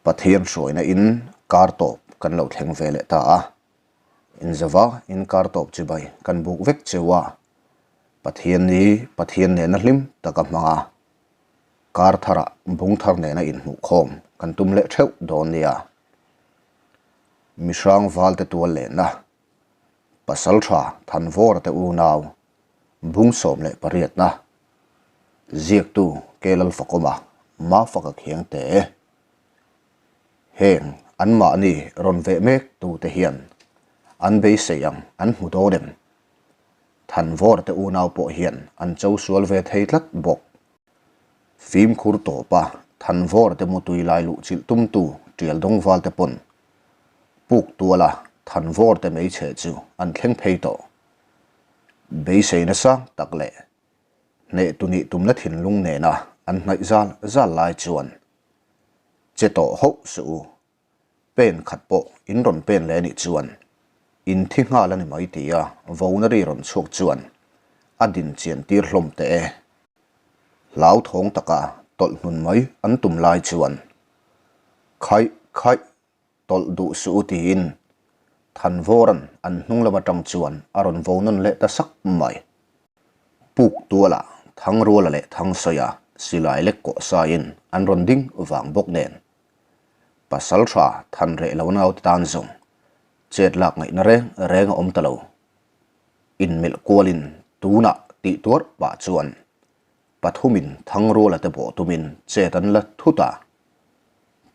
Pathian hruaina in kar tawp kan lo thleng ve leh ta a, inzava in kar tawp chibai kan buk vek cheu a, Pathian ni Pathian nena hlim taka hmang a, kar tharah bung thar nena inhmuhkhawm kan tum leh theuh dawn nia. Mihrang valte tual lehna Pasaltha Thanvawra te unau bung 18 na ziaktu Kelalfakawma Mafaka khiang te heng anmahni rawn veh mek tute hian an beisei ang an hmu dawn em? Thanvawra te unau pawh hian an cho sual ve thei tlat bawk. Fimkhur tawpa Thanvawra te mutui lai luh chilh tumtu Tial Dawngval te pawn puk tuala Thanvawra te hmeichhe chu an thleng phei tawh. Beisei nasa tak leh hneh tu nih tumna thinlung nena an hnaih zal zal lai chuan che tawh hauh suh u. Pen khat pawh in rawn pen leh anih chuan in thi nghal a ni mai tia vona ri rawn chhuak chuan a din chian tir hlawm teh e. Hlauthawng taka tawlh hnun mai an tum lai chuan Khaih khaih tawlh duh suh u tiin Thanvawra'n an hnung lam atang chuan a rawn vo nawn leh ta sak mai. Puk tualah Thangruala leh Thangsawiah silai lek kawh saiin an rawn ding vang bawk nen Pasal tha than reh lo naute tan zawng chet lak ngaihna reng reng a awm ta lo. Inmelh kualin tunah tih tuar pah chuan pathumin Thangruala te bawh tumin chet an la thut a,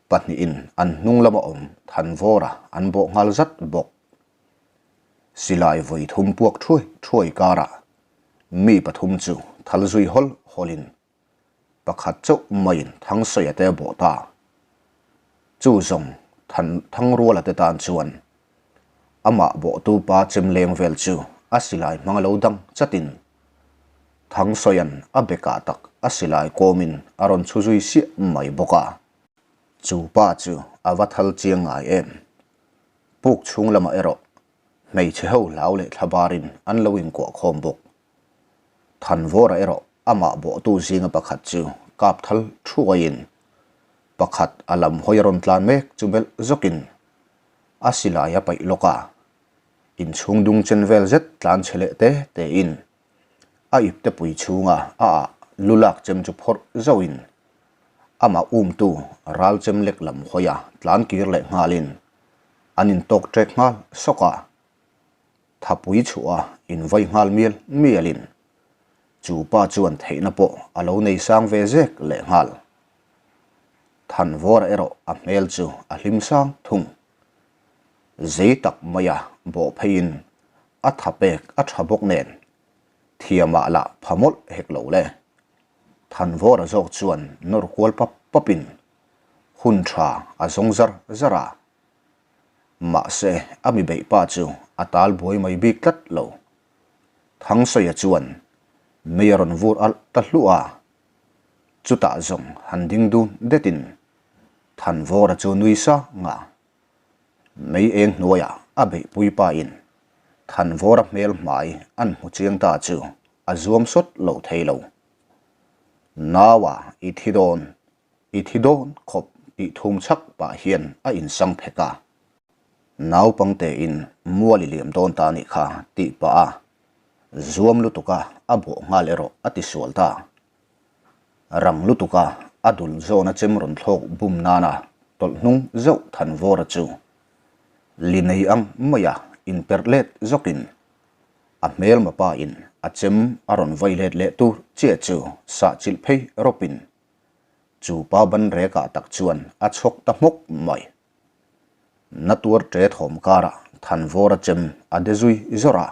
pahnihin an hnung lama awm Thanvawra an bawh nghal zat bawk. Silai vawi thum puak thuai thuai karah mi pathum chu thal zui hawl hawlin pakhat chauh maiin Thangsawi a te bawh ta. Chu zawng Than Thangruala te tan chuan amah bawhtu pa chem leng vel chu a silai hmang a lo dang chatin Thangsawia'n a bekah tak a silai kawmin a rawn chhu zui siah mai bawk a. Chu pa chu a va thal chiang ngai em. Puk chhung lamah erawh hmeichhe ho hlau leh thlabarin an lo inkuah khawm bawk. Thanvawra erawh amah bawhtu zinga pakhat chu kap thal thuaiin pakhat a lam hawi a rawn tlan mek chu belh zawkin a silai a paih lawk a, inchhung dung chen vel zet tlan chhe leh te tein a ipte pui chhunga a ah lu lak chem chu phawrh zauhin amah umtu ral chem lek lam hawi a tlan kir leh nghalin an intawk ṭek nghal sawk a. Thapui chhuah a invai nghal mial mialin chu pa chuan theihna pawh a lo nei sang ve zek leh nghal. Thanvawra erawh a hmel chu a hlim sang thung. Zei tak maia bawh pheiin a tha pek a tha bawk nen thiamah lah pha mawlh hek lo le. Thanvawra zawk chuan nawr kual pap papin hun tha a zawng zar zar a. Mahse, a mi beih pa chu a tal buai mai bik tlat lo. Thangsawiah chuan mei a rawn vur alh ta hluah a, chutah zawng han ding dun detin Thanvawra chu nui sang a. Mei eng hnuaiah a beihpui pain Thanvawra hmel hmai an hmu chiang ta chu a zuam sawt lo thei lo. Naua i thi dawn I thi dawn khawp tih thum chhak pah hian a insang phek a. Naupang tein mual i liam dawn ta nih kha tih pah a zuam lutuk a a bawh nghal erawh a ti sual ta. Rang lutuk a a dul zawn a chem rawn thlawk bum nana tawlh hnung zauh than vawr a chu li nei ang mai a inperh let zawkin a hmelma pa in a chem a rawn vai let leh tur chiah chu sah chilh phei rawpin Chu pa ban rekah tak chuan a chhawk ta hmawk mai. Na tuar ṭe thawm karah Thanvawra chem a de zui zawrh a,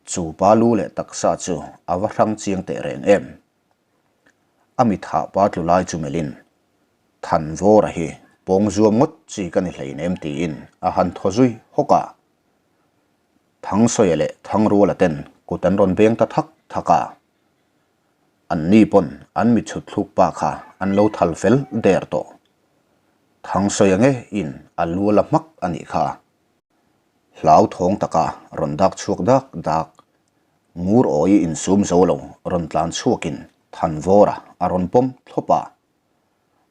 chu pa lu leh taksa chu a va hrang chiang teh reng em. A mi thah pa tlu lai chu melhin, Thanvawra hi pawng zuam ngawt chi ka ni hleinem tiin a han thaw zui hawk a. Thangsawiah leh Thangruala ten kut an rawn beng ta thak thak a. An ni pawn an mi chhut thluk pa kha an lo thal fel der tawh. Thangsawi ange in a lu a la hmak a nih kha. Hlau thawng taka rawn dak chhuak dak dak. Ngur awi insum zo lo rawn tlan chhuakin Thanvawra a rawn pawm thlawp a.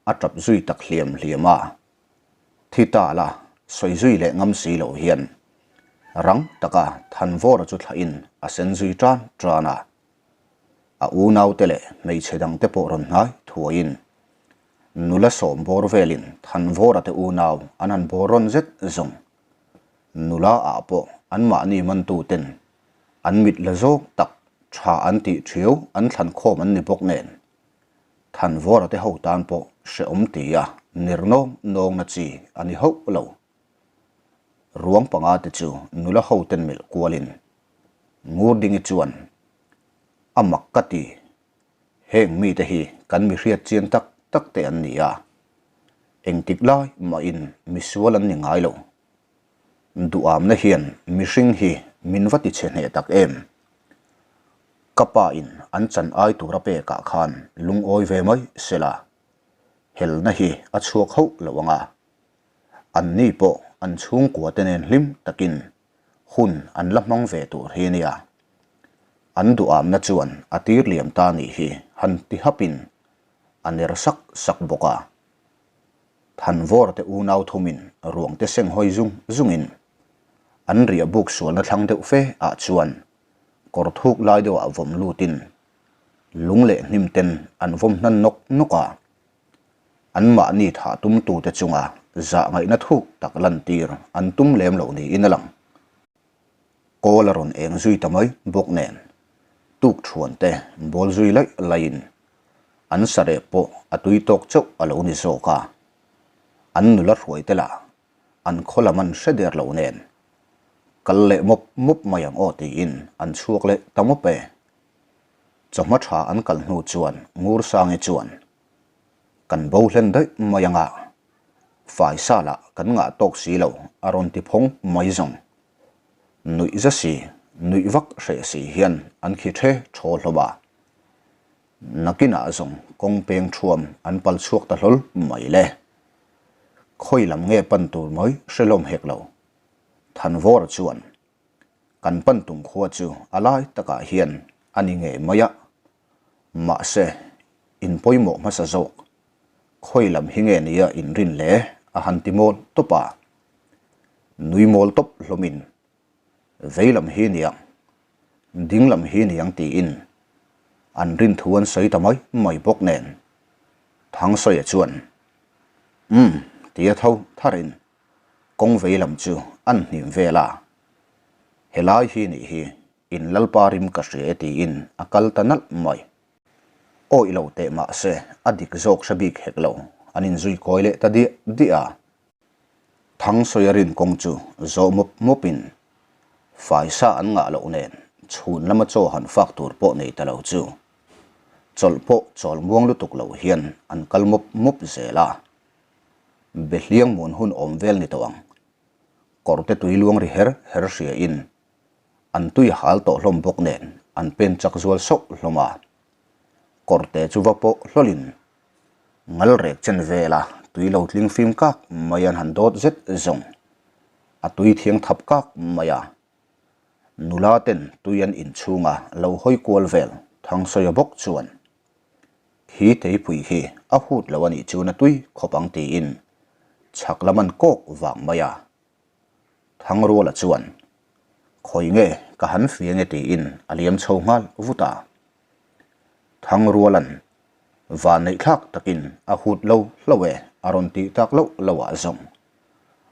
A tap zui tak hliam hliam a. Thi ta la sawi zui leh ngam si lo hian rang taka Thanvawra chu thlahin a sen zui tan tan a. A unaute leh hmeichhe dangte pawh rawn hnai thuaiin nula sawm bawr velin Thanvawra te unau an han bawr rawn zet zawng. Nula ah pawh anmahni mantuten an mit la zawk tak tha an tih thiau an thlan khawm an ni bawk nen Thanvawra te ho tan pawh hrehawm tia ner nawng nawngna chi a ni hauh lo. Ruang panga te chu nula ho ten melh kualin Ngurdingi chuan a mak ka ti. Heng mite hi kan mi hriat chian tak tak te an ni a, engtik lai mahin misual an ni ngai lo. Duhamna hian mihring hi min va ti chhe hneh tak em? Ka pa in an chan ai tur a pek ah khan lungawi ve mai sela, helna hi a chhuak hauh lo ang a. Anni pawh an chhungkua te nen hlim takin hun an la hmang ve tur hi nia. An duhamna chuan a tir liam ta nih hi han ti hapin a ner sak sak bawk a. Thanvawr te unau thumin ruang te seng hawi zung zungin an riah buk sualna thlang deuh fe ah chuan kawr thuk lai deuhah vawm lutin lung leh hnim ten an vawm hnan nawk nawk a. Anmahni thah tumtute chunga zah ngaihna thuk tak lantir an tum lem loh niin a lang. Kawl a rawn eng zui ta mai bawk nen tuk thuan te bawl zui laih laihin an sareh pawh a tui tawk chauh a lo ni zawk a. An nula hruai te lah an khaw lam an hre der lo nen kal leh mawp mawp mai ang aw tiin an chhuak leh ta mawp e. Chawhma tha an kal hnu chuan Ngursangi chuan Kan bo hlen daih mai anga Faisa lah kan ngah tawk si lo a rawn ti phawng mai zawng. Nuih za si, nuih vak hreh si hian an khi the thaw hlawm a. Nakinah zawng kawng peng thuam an pal chhuak ta hlawl mai le. Khawi lam nge pan tur mai hre hlawm hek lo. Thanvawra chuan kan pan tum khua chu a lai takah hian a ni ngei mai a. Mahse, in pawimawh hmasa zawk. Khawi lam hi nge nia in rin le? a han ti mawl tawp a. Nui mawl tawp hlawmin, Vei lam hi niang, ding lam hi niang tiin an rin thu an sawi ta mai mai bawk nen. Thangsawiah chuan, Umm, tia tho tharin kawng vei lam chu an hnim vel a. Helai hi nih hi In Lalpa rim ka hria e tiin a kal ta nalh mai. Awih lo teh mahse a dik zawk hre bik hek lo, an inzui kawi leh ta diah diah a. Thangsawi a rin kawng chu zawh mawp mawpin faisa an ngah loh nen chhun lama chaw han fak tur pawh nei ta lo chu chawlh pawh chawl muang lutuk lo hian an kal mawp mawp zel a. Behliang muan hun awm vel ni tawh ang. Kawrte tui luang ri her her hria in An tui hal tawh hlawm bawk nen an pen chak zual sauh hlawm a. Kawrte chu va pawh hlawlin ngal rek chen vela tui lo tling fim kak mai an han dawt zet zawng. A tui thiang thap kak mai a. Nula ten tui an inchhunga lo hawi kual vel Thangsawiah bawk chuan Khi teipui khi a hut lo a nih chuan a tui khawp ang tiin chhak lam an kawk vang mai a. Thangruala chuan, Khawi nge ka han fiang e tiin a liam chho nghal vut a. Thangruala'n van neih thlak takin a hut lo hlo e a rawn tih tak loh loh ah zawng.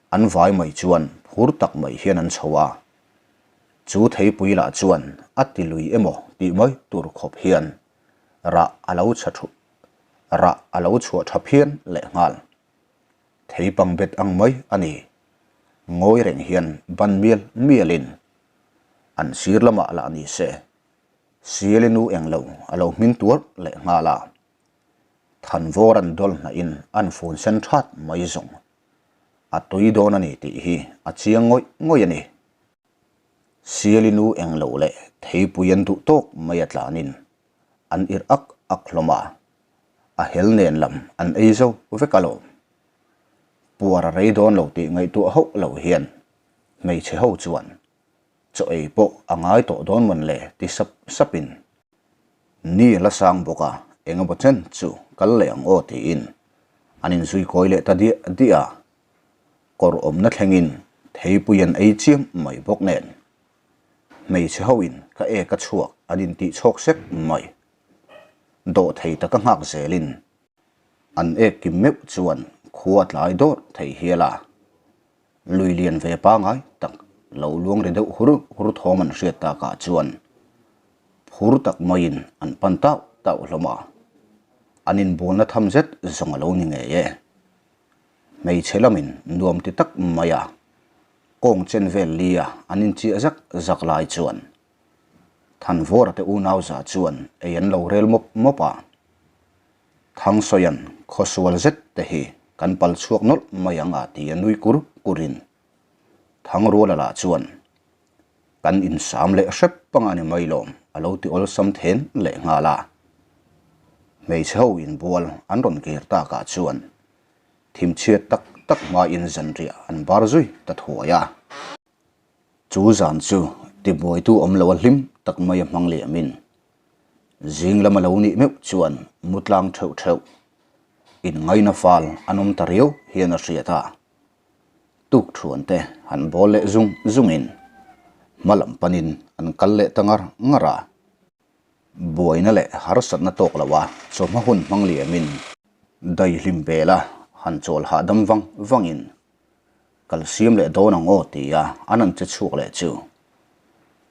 An vai mai chuan phur tak mai hian an chho a. Chu theipui lah chuan a ti lui emaw tih mai tur khawp hian rah a lo chha thu rah a lo chhuah tha phian lehnghal. Theipang bet ang mai a ni. Ngawi reng hian ban mial mialin an sir lamah lah ni se, Siali nu eng lo a lo hmin tuar leh nghal a. Thanvawr an dawl hnahin an fun sen that mai zawng. A tui dawn a ni tih hi a chiang ngawih ngawih a ni. Siali nu eng lo leh theipui an duh tawk mai a tlanin an irh ak ak hlawm a. A hel nen lam an ei zo vek alawm. Puar a rei dawn lo tih ngaihtuah hauh lo hian hmeichhe ho chuan chaw ei pawh a ngai tawh dawn mawn le ti sap sapin ni a la sang bawk a, eng emaw chen chu kal leh ang aw tiin an inzui kawi leh ta diah diah a. Kawr awmna thlengin theipui an ei chiam mai bawk nen. Hmeichhe hoin ka ek a chhuak an intih chhawk sek mai. Dawhthei taka nghak zelin an ek kim meuh chuan khua tlai dawrh thei hial a. Lui lian ve pangai tak lo luang ri deuh hur hur thawm an hriat takah chuan phur tak maiin an pan tauh tauh hlawm a. An inbualna tham zet zawng a lo ni ngei e. Hmeichhe lamin nuam ti tak maia kawng chen vel lia an inchiah zak zak lai chuan Thanvawra te unau za chuan ei an lo rel mawp mawp a. Thangsawian khawsual zet te hi kan pal chhuak nawlh mai ang a ti a nui kur kurin Thangruala lah chuan kan insam leh hrep pang a ni mai lawm a lo ti awlsam then leh nghal a. Hmeichhe ho inbual an rawn kir takah chuan thimchhiat tak tak hmain zanriah an bar zui ta thuai a. Chu zan chu tibuaitu awm lo a hlim tak mai a hmang liamin zing lama lo nih meuh chuan mu tlang theuh theuh in ngaina fal an awm ta riau hian a hriat a. Tuk thuan te han bawl leh zung zungin hma lam panin an kal leh ta ngar ngar a. Buaina leh harsatna tawk lo a chawhma hun hmang liamin daihlim bela han chawl hahdam vang vangin Kal siam leh dawn ang aw tia an an che chhuak leh chu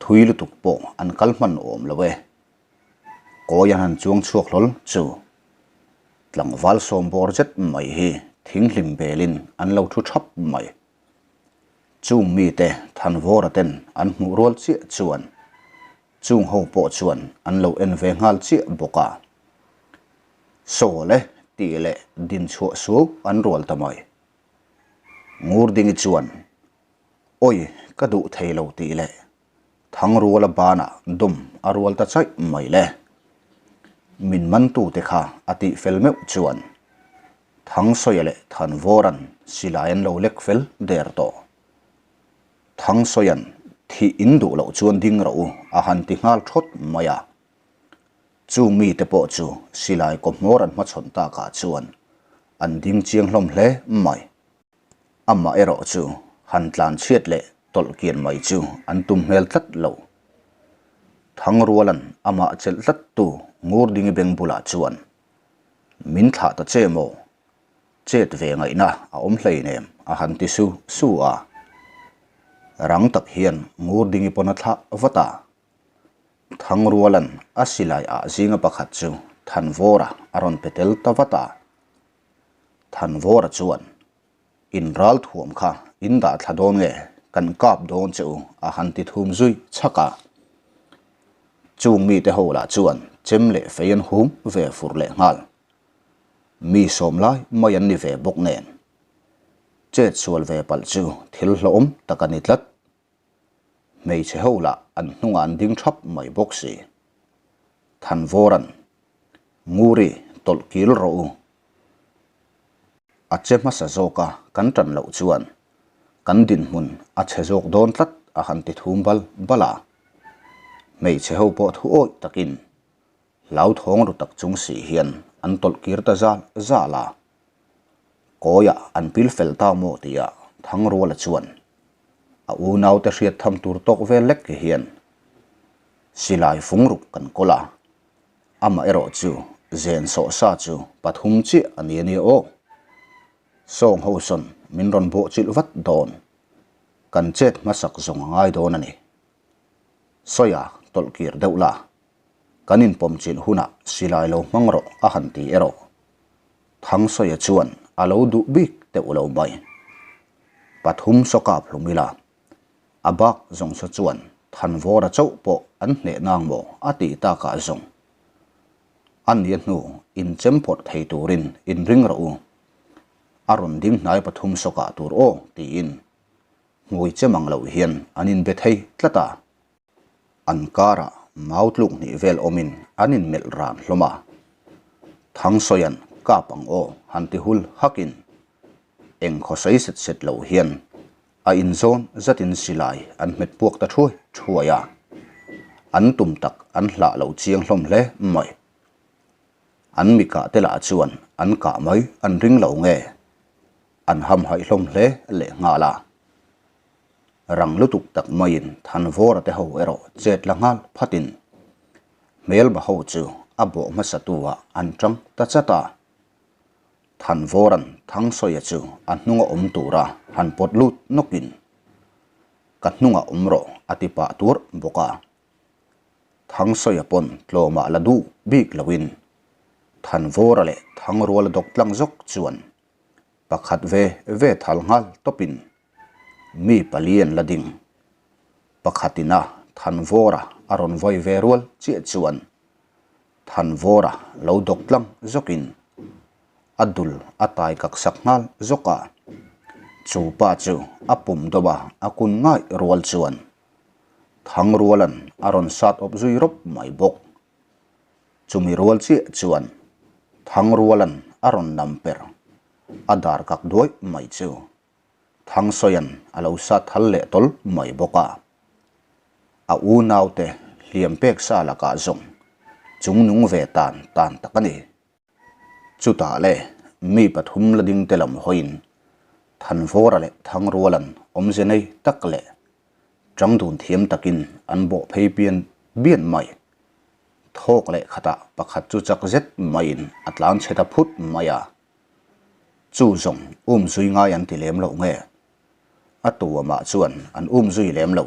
thui lutuk pawh an kal hman awm lo e. Kawi an han chuang chhuak hlawl chu tlangval sawm bawr zet mai hi thinghlim belin an lo thu thap mai. Chung mite Thanvawra ten an hmuh rual chiah chuan chung ho pawh chuan an lo en ve nghal chiah bawk a. Sawl e tih leh din chhuah suau an rual ta mai. Ngurdingi chuan, Awi, ka duh thei lo tih leh Thangruala banah dum a rual ta chaih mai le. Min mantute kha a tih fel meuh chuan Thangsawiah leh Thanvawra'n silai an lo lek fel der tawh. Thangsawia'n thih in duh loh chuan ding rawh u a han ti nghal thawt mai a. Chung mite pawh chu silai kawhmawr an hmachhawn takah chuan an ding chiang hlawm hle mai. Amah erawh chu han tlan chhiat leh tawlh kian mai chu an tum hmel tlat lo. Thangruala'n amah chelh tlat tu Ngurdingi beng bulah chuan, Min thlah ta che maw? Chet ve ngaihna a awm hleinem a han ti su su a. Rang tak hian Ngurdingi pawn a thlah vat a. Thangruala'n a silai ah zinga pakhat chu Thanvawra a rawn pe tel ta vat a. Thanvawra chuan, In ral thuam kha in dah thla dawn nge, kan kap dawn che u a han ti thum zui chhak a. Chung mite ho lah chuan chem leh fei an hum ve fur leh nghal. Mi sawm lai mai an ni ve bawk nen. Chet sual ve palh chu thil hlawhawm tak a ni tlat. Hmeichhe ho lah an hnungah an ding thap mai bawk si. Thanvawra'n, Nguri, tawlh kil rawh u. A che hmasa zawka kan tan loh chuan kan dinhmun a chhe zawk dawn tlat a han ti thum bal bal a. Hmeichhe ho pawh thu awih takin hlauthawng ru tak chung si hian an tawlh kir ta zal zal a. Kawiah an pil fel ta maw tia Thangruala chuan a unaute hriat tham tur tawk vel lek hian silai fung ruk kan kawl a, amah erawh chu zen sawh sa chu pathum chiah a ni a nia aw. Sawng ho sawn min rawn bawh chilh vat dawn, kan chet hmasak zawng a ngai dawn a ni. Sawia tawlh kir deuh la, kan inpawm chilh hunah silai lo hmang rawh a han ti erawh. Thangsawiah chuan a lo duh bik teuh lo mai. Pathum saw kap hlum ila, a bak zawng saw chuan Thanvawra chauh pawh an hneh nang maw a tih takah zawng. A nia hnu inchem phawrh thei turin inring rawh u. A rawn ding hnai pathum saw kah tur aw tiin hmui che mang loh hian an inbe thei tlat a. An karah mau tluk hnih vel awmin an inmelh ran hlawm a. Thangsawia'n kap ang aw han ti hul hakin eng khawsei set set lo hian a inzawn zatin silai an hmet puak ta thuai thuai a. An tum tak an hlah lo chiang hlawm hle mai. An mi kah te lah chuan an kah mai an ring lo nge? An hamhaih hlawm hle leh nghal a. Rang lutuk tak maiin Thanvawra te ho erawh chet la nghal phatin hmelma ho chu a bawh hmasa tu ah an tang ta chat a. Thanvawra'n Thangsawiah chu a hnunga awm tura han pawt lut nawkin Ka hnungah awm rawh a ti pah tuarh bawk a. Thangsawiah pawn tlawmah la duh bik loin Thanvawra leh Thangruala dawk tlang zawk chuan pakhat ve ve thal nghal tawpin mi pali an la ding. Pakhatin a Thanvawra a rawn vawi ve rual chiah chuan Thanvawra lo dawk tlang zawkin a dul a tai kak sak nghal zawk a. Chu pa chu a pum dawp a, a kun ngaih rual chuan Thangruala'n a rawn sat awp zui rawp mai bawk. Chumi rual chiah chuan Thangruala'n a rawn nam per a dar kak duai mai chu Thangsawia'n a lo sat thal leh tawl mai bawk a. A unaute hliam pek sa lakah zawng chungnung ve tan tan tak a ni. Chutah le mi pathum la ding te lam hawiin Thanvawra leh Thangruala'n awmze nei tak leh changdun thiam takin an bawh phei pian bian mai. Thawk leh khatah pakhat chu chak zet maiin a tlan chhe ta phut mai a. Chu zawng um zui ngai an ti lem loh nge? A tu amah chuan an um zui lem lo.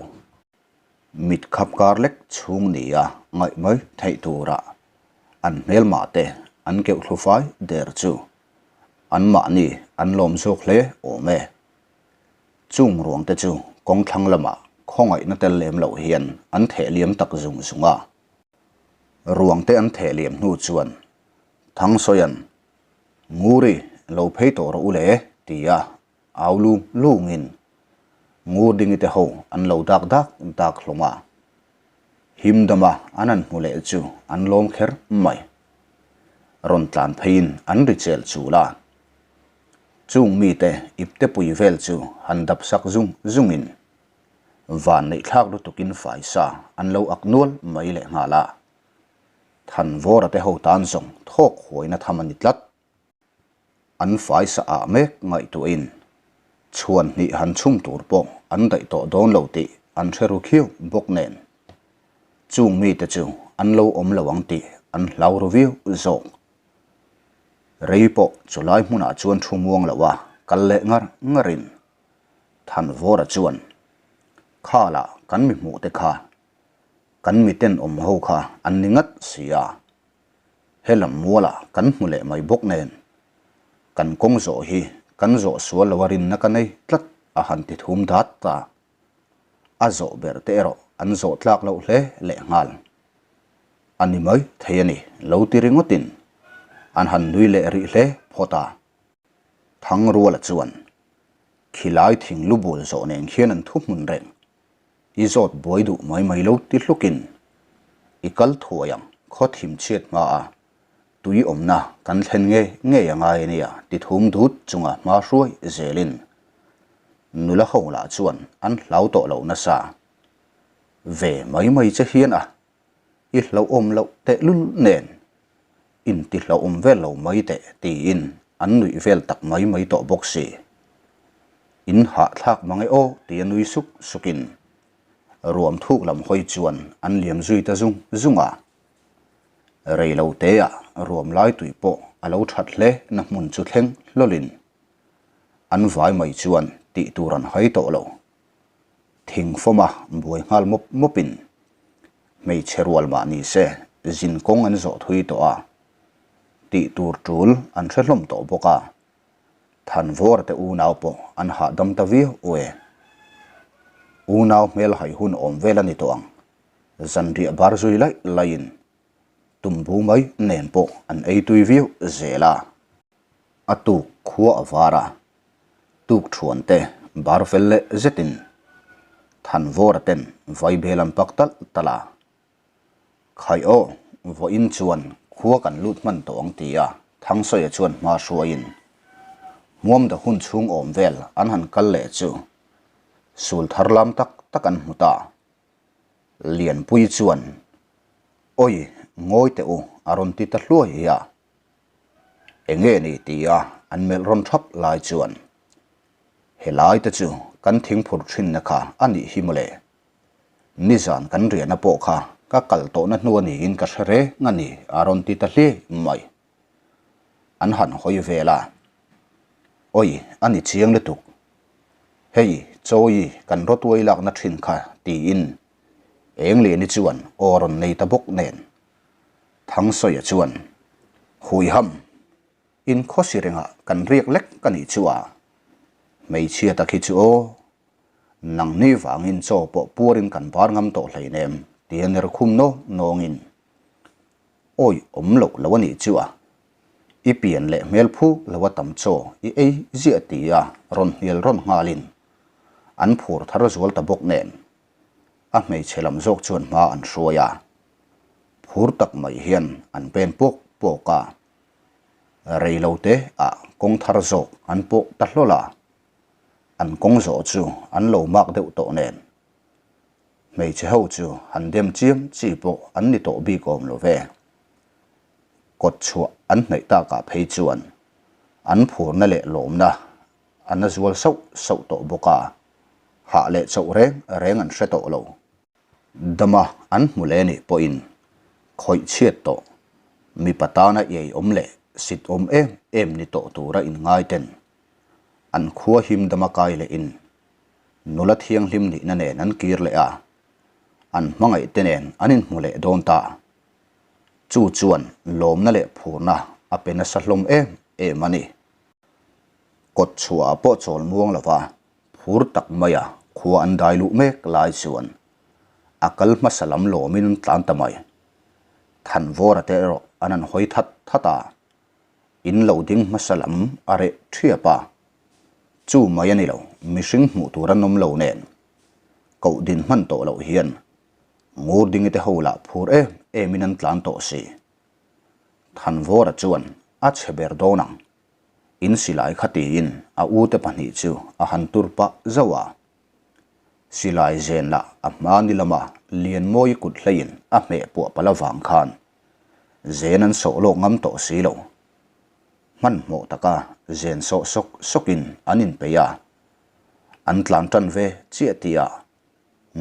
Mit khap kar lek chhung nia ngaih mai theih tura an hmelmah te an keuh thlu fai der chu anmahni an lawm zawk hle awm e. Chung ruang te chu kawng thlang lamah khawngaihna tel lem loh hian an theh liam tak zung zung a. Ruang te an theh liam hnu chuan Thangsawia'n, Nguri, lo phei tawh rawh u le, tia au lung lungin Ngurdingi te ho an lo dak dak dak hlawm a. Him dama an han hmu leh chu an lawm kher mai. Rawn tlan pheiin an ri chel chul a. Chung mite ipte pui vel chu han dap sak zung zungin van neih thlak lutukin faisa an lo ak nual mai leh nghal a. Thanvawra te ho tan zawng thawk huaina tham a ni tlat. An faisa ah mek ngaihtuahin chhuan hnih han chhum tur pawh an daih tawh dawn lo tih an hre ru khiau bawk nen chung mite chu an lo awm lo ang tih an hlau ru viau zawk. Rei pawh chulai hmunah chuan thu muang lo a kal leh ngar ngarin Thanvawra chuan Khalah kan mi hmuh te kha kan miten awm ho kha an ni ngat si a. Helam mualah kan hmu leh mai bawk nen kan kawng zawh hi kan zawh sual lo a rinna ka nei tlat a han ti thum dat ta. A zawh ber te erawh an zawh tlak loh hle leh nghal. A ni mai thei a ni lo ti ringawtin an han nui leh rih hle phawt a. Thangruala chuan khilai thing lu bul zawh nen khian an thu hmun reng. I zawt buai duh mai mai lo ti hlukin i kal thuai ang khaw thim chhiat hma a tui awmna kan thlen nge ngei a ngai ania ti thum dut chunga hma hruai zelin nula ho lah chuan an hlau tawh lo nasa ve mai mai che hian a i hlauhawm loh tehlul nen inti hlauhawm vel lo mai teh tiin an nuih vel tak mai mai tawh bawk si. In hahthlak mang e aw tia nui suk sukin ruam thuk lam hawi chuan an liam zui ta zung zung a. Rei lo teah ruam lai tui pawh a lo that hle na hmun chu thleng hlawlin an vai mai chuan tih tur an hai tawh lo. Thing fawma buai nghal mawp mawpin hmeichhe rual mah ni se zin kawng an zawh thui tawh a, tih tur tul an hre hlawm tawh bawk a, Thanvawra te unau pawh an hahdam ta viau u e. Unau hmel hai hun awm vel a ni tawh ang, zanriah bar zui laih laihin tumbu mai nen pawh an ei tui viau zel a. A tuk khua a var a, tuk thuan te bar fel leh zetin Thanvawra ten vaibel an pak talh talh a. Khai aw, vawiin chuan khua kan lut hman tawh ang ti a Thangsawiah chuan hma hruaiin hmuamda hun chhung awm vel an han kal leh chu sul thar lam tak tak an hmu ta. Lianpui chuan, Awi, ngawi teh u a rawn ti ta hluai a. Enge ni tia an melh rawn thap lai chuan. Helai te chu kan thingphur thinna kha a nih hi mawle. Nizan kan riahna pawh kha ka kal tawhna hnu a niin ka hre reng a ni a rawn ti ta hle mai. An han hawi vel a. Awi, a ni chiang lutuk. Hei, Chawi kan rawtuai lakna thin kha tiin Engliani chuan aw rawn nei ta bawk nen. Thangsawiah chuan, Huiham! In khawsi rengah kan riak lek ka nih chu a. Hmeichhia tak hi chu aw. Nangni vangin chaw pawh puarin kan bar ngam tawh hleinem tia ner khum nawng nawngin awi awm loh lo a nih chu a. I pian leh hmel phu lo a tam chaw i ei ziah tia rawn hnial rawn nghalin an phur thar zual ta bawk nen a hmeichhe lam zawk chuan hma an hruai a. Phur tak mai hian an pen pawk pawk a. Rei lo te ah kawng thar zawk an pawh ta hlawl a, an kawng zawh chu an lo mak deuh tawh nen. Hmeichhe ho chu han dem chiam chi pawh an ni tawh bik awm lo ve. Kawt chhuah an hnaih takah phei chuan an phurna leh lawmna a na zual sauh sauh tawh bawk a, hah leh chauh reng reng an hre tawh lo. Dama an hmu leh nih pawhin khawih chhiat tawh, mipa tana iai awm leh sit awm em em ni tawh tura inngai ten an khua him dama kai lehin nula thianghlim nihna nen an kir leh a, an hmangaih te nen an inhmu leh dawn ta. Chu chuan lawmna leh phurna a pe nasa hlawm em em a ni. Kawt chhuahah pawh chawl muang lova Phur tak maia khua an dai luh mek lai chuan a kal hmasa lam lawmin an tlan ta mai. Thanvawra te erawh an han hawi that that a, in lo ding hmasa lam a reh thiap a. Chu mai a ni lo, mihring hmuh tur an awm lo nen koh din hman tawh loh hian Ngurdingi te ho lah phur em emin an tlan tawh si. Thanvawra chuan a chhe ber dawn ang. In silai kha tiin a ute pahnih chu a han tur pah zauh a. Silai zen lah a hma ni lama Lianmawi kut hleiin a hmeh puah palh avang khan zen an sawh lawk ngam tawh si lo. Hmanhmawh taka zen sawh sawk sawkin an inpeih a, an tlan tan ve chiah tihah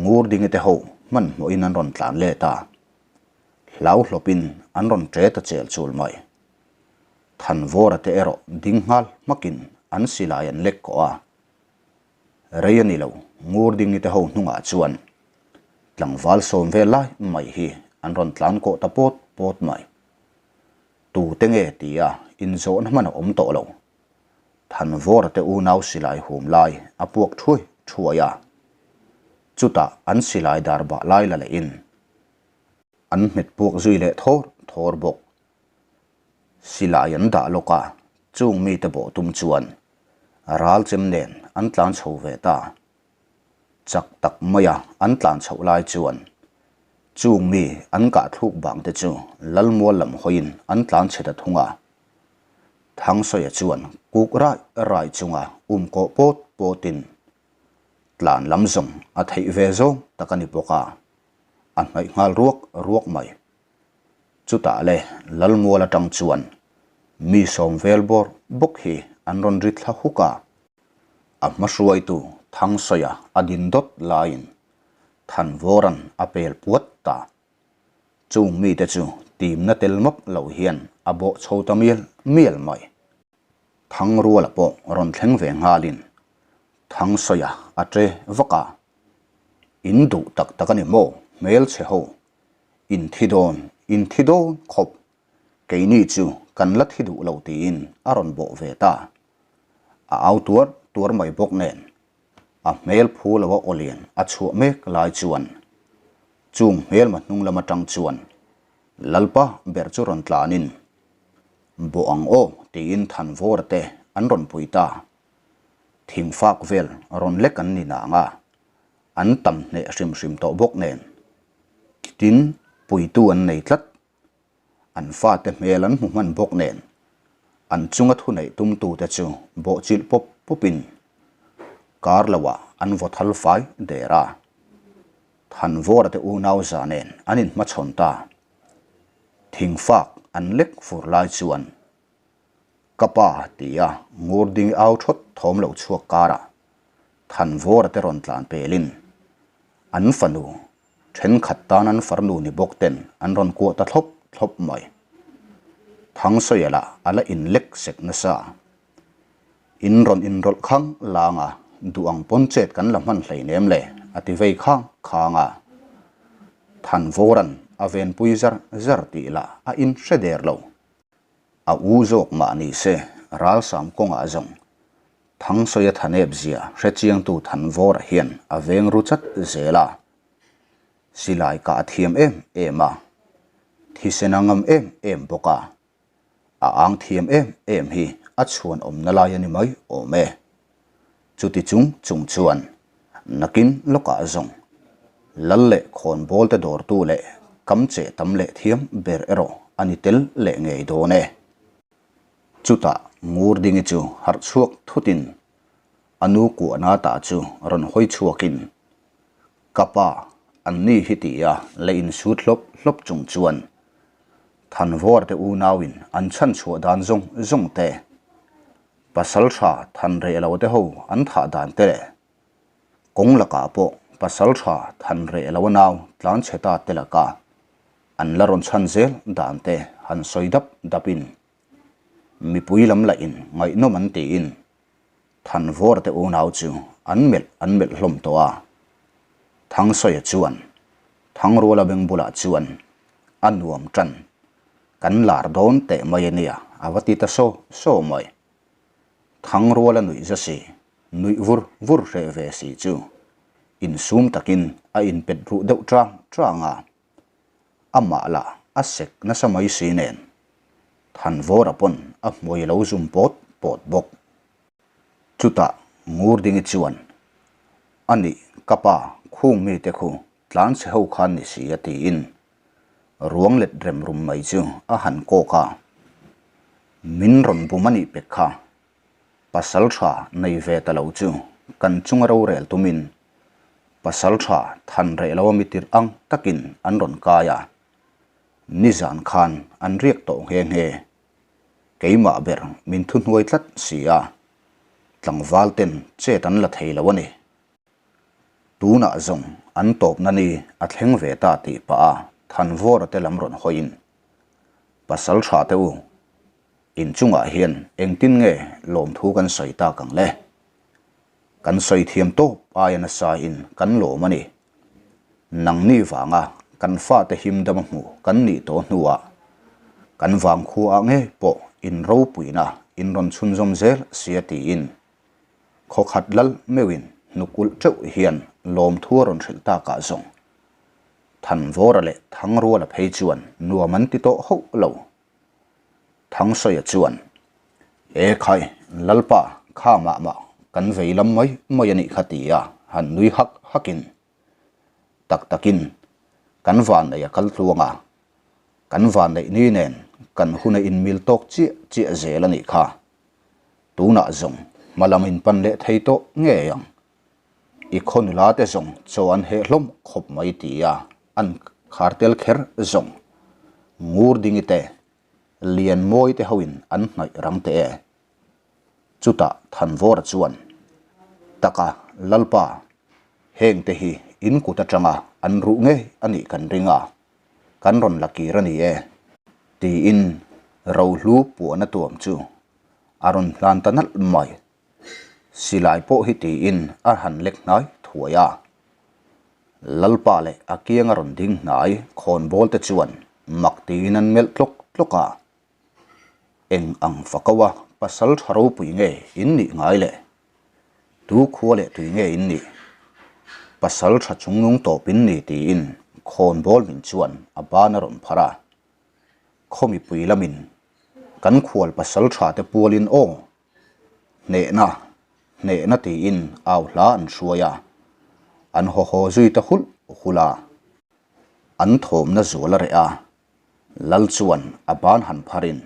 Ngurdingi te ho hmanhmawhin an rawn tlan let a, hlauhlawpin an rawn ṭe ta chel chul mai. Thanvawra te erawh ding nghal hmakin an silai an lek kawh a. Rei a ni lo, Ngurdingi te ho hnungah chuan tlangval sawm vel lai mai hi an rawn tlan kawh ta pawt pawt mai. Tute nge tia inzawhna hman a awm tawh lo. Thanvawra te unau silai hum lai a puak thuai thuai a, chutah an silai dar bah lai la lehin an hmet puak zui leh thawr thawr bawk. Silai an dah lawk a, chung mite bawh tum chuan ral chem nen an tlan chho ve ta. Chak tak maia an tlan chhoh lai chuan chung mi an kah thluk bang te chu Lalmual lam hawiin an tlan chhe ta thung a. Thangsawiah chuan kuk rai rai chunga um kawh pawt pawtin tlan lam zawng a theih ve zawng tak a ni bawk a, a hnaih nghal ruak ruak mai. Chutah le Lalmual atang chuan mi sawm vel bawr bawk hi an rawn ri thla huk a, a hmahruaitu Thangsawiah a din dawt laiin Thanvawra'n a pel puat ta. Chung mite chu timna tel mawp lo hian a bawh chho ta mial mial mai. Thangruala pawh rawn thleng ve nghalin Thangsawiah a che vak a, In duh tak tak a ni maw hmelchhe ho, in thi dawn, in thi dawn khawp, keini chu kan la thi duh lo tiin a rawn bawh ve ta. A au tuar tuar mai bawk nen A hmel phu lo a aw lian a chhuah mek lai chuan chung hmelma hnung lam atang chuan Lalpa ber chu rawn tlanin Bawh ang aw tiin Thanvawra te an rawn pui ta. Thingfak vel rawn lek an ni nang a, an tam hneh hrim hrim tawh bawk nen tin puitu an nei tlat. An fate hmel an hmu hman bawk nen an chunga thuneih tumtute chu bawhchilh pawp pawpin kar loah an vaw thal fai der a. Thanvawra te unau za nen an inhmachhawn ta. Thingfak an lek fur lai chuan ka pa tia Ngurdingi au thawt thawm lo chhuak karah. Thanvawra te rawn tlan pelin an fanu thenkhat tan an farnu ni bawk ten an rawn kuah ta thlawp thlawp mai. Thangsawi lah a la inlek sek nasa. In rawn inrawlh khang lang a, duh ang pawn chet kan la hman hleinem le, a ti vei khang khang a. Thanvawra'n a venpui zar zar tih lah a inhre der lo. A u zawk mah ni se, ralsam kawngah zawng Thangsawi a thanep zia hrechiangtu Thanvawra hian a veng ru chat zel a. Silai kah a thiam em em a, thisen a ngam em em bawk a. A ang thiam em em hi a chhuan awmna lai a ni mai awm e. Chuti chung chung chuan nakin lawkah zawng lal leh khawnbawl te dawrtu leh kam cheh tam leh thiam ber erawh a ni tel leh ngei dawn e. Chutah Ngurdingi chu harh chhuak thutin a nu kuahna tah chu rawn hawi chhuakin Ka pa, an ni hi ti a la insut hlawp hlawp chung chuan Thanvawr te unauin an chhan chhuah dan zawng zawng te, pasal tha than reh lo te ho an thah dan te leh kawng lakah pawh pasal tha than reh lo a nau tlan chhe ta te laka an la rawn chhan zel dan te han sawi dap dapin mipui lam lahin ngaihnawm an tiin Thanvawr te unau chu an melh an melh hlawm tawh a. Thangsawi chuan Thangruala beng bulah chuan a nuam tan, kan lar dawn teh mai a nia a va ti ta saw saw mai. Thangruala nuih za si, nuih vur vur hreh ve si chu insum takin a inpet ruh deuh chang chang a. Amah lah a sek nasa mai si nen, Thanvawra pawn a hmuai a lo zum pawt pawt bawk. Chutah Ngurdingi chuan, A nih, ka pa, khung mite khu tlan chhe ho khan ni si a tiin ruang let rem rum mai chu a han kawk a. Min rawn bum a nih pek kha, pasal tha nei ve ta lo chu kan chunga rorel tumin pasal tha than reh lo a mi tirh ang takin an rawn kai a, nizan khan an riak tawh nghe nghe. Keimah ber min thuhnuai tlat si a, tlangval ten chet an la thei lo a ni. Tunah zawng an tawpna ni a thleng ve ta tih pah a Thanvawra te lam rawn hawiin, Pasal tha te u, inchungah hian engtin nge lawmthu kan sawi tak ang le? Kan sawi thiam tawp aia nasa in kan lawm a ni. Nangni vanga kan fate him dam a hmu kan nih tawh hnuah kan vangkhua ah ngei pawh in ropuina in rawn chhunzawm zel sia tiin khawkhat lal meuhin hnuk ulh teuh hian lawmthu a rawn hrilh takah zawng Thanvawra leh Thangruala phei chuan nuam an ti tawh hauh lo. Thangsawi chuan, E khai, Lalpa, kha mah mah kan vei lam mai mai a nih kha ti a han nui hak hakin, tak takin kan vanneih a kal tluang a, kan vanneih ni nen kan hun a inmil tawk chiah chiah zel a nih kha. Tunah zawng hma lam in pan leh thei tawh ngei ang. I khaw nula te zawng chaw an heh hlawm khawp mai ti a an khar tel kher zawng. Ngur dingi te, lian mawi te hoin an hnaih rang teh e. Chutah Thanvawra chuan, Taka Lalpa, heng te hi in kut atanga an ruh ngei a nih kan ring a, kan rawn la kir a ni e, tiin rohlu puahna tuam chu a rawn hlan ta nalh mai. Silai pawh hi tiin a han lek hnai thuai a. Lalpa leh a kiang a rawn ding hnai khawnbawl te chuan mak tiin an melh tlawk tlawk a. Eng ang fako a pasal tha ropui nge in nih ngai le? Tu khua leh tui nge in nih? Pasal tha chungnung tawp in ni tiin khawnbawl min chuan a ban a rawn phar a. Khaw mipui lamin kan khual pasal tha te pualin aw Hnehna, hnehna tiin au hla an hruai a, an haw haw zui ta hulh hulh a. An thawmna zual a reh a, Lal chuan a ban han pharin,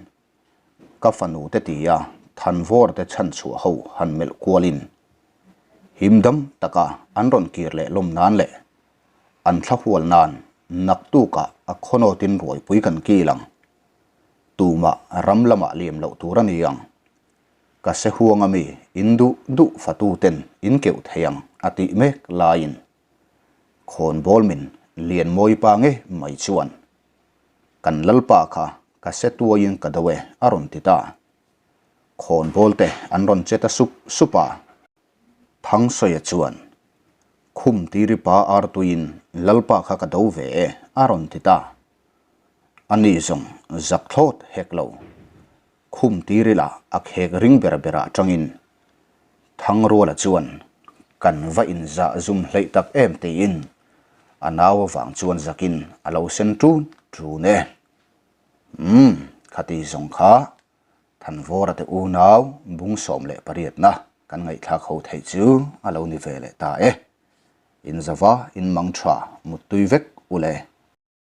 Ka fanu te tia Thanvawr te chhanchhuah ho han melh kualin, himdam taka an rawn kir leh lawm nan leh an thla hual nan naktukah a khawnawtin ruaipui kan kil ang. Tumah ram lamah liam loh tur a ni ang. Ka se huang ami in duh duh fatu ten in keuh thei ang a tih mek laiin khawnbawl min lian mawi pa nge mai chuan kan lalpa kha ka se tuaiin ka do e a rawn ti ta. Khawnbawl te an rawn che ta sup sup a. Thangsawiah chuan khum tiri pa artuiin lalpa kha ka do ve e a rawn ti ta. Ani zawng zak thlawt hek lo. Khum tirila a khek ring ber berah atangin Thangruala chuan kan va inzah zum hleih tak em tiin a nau avang chuan zakin a lo sen ṭun ṭun e. Umm, khati zawng kha Thanvawra te unau bung 18na kan ngaihthlak ho theih chu a lo ni ve leh ta e. Inzava inmang tha muttui vek u le.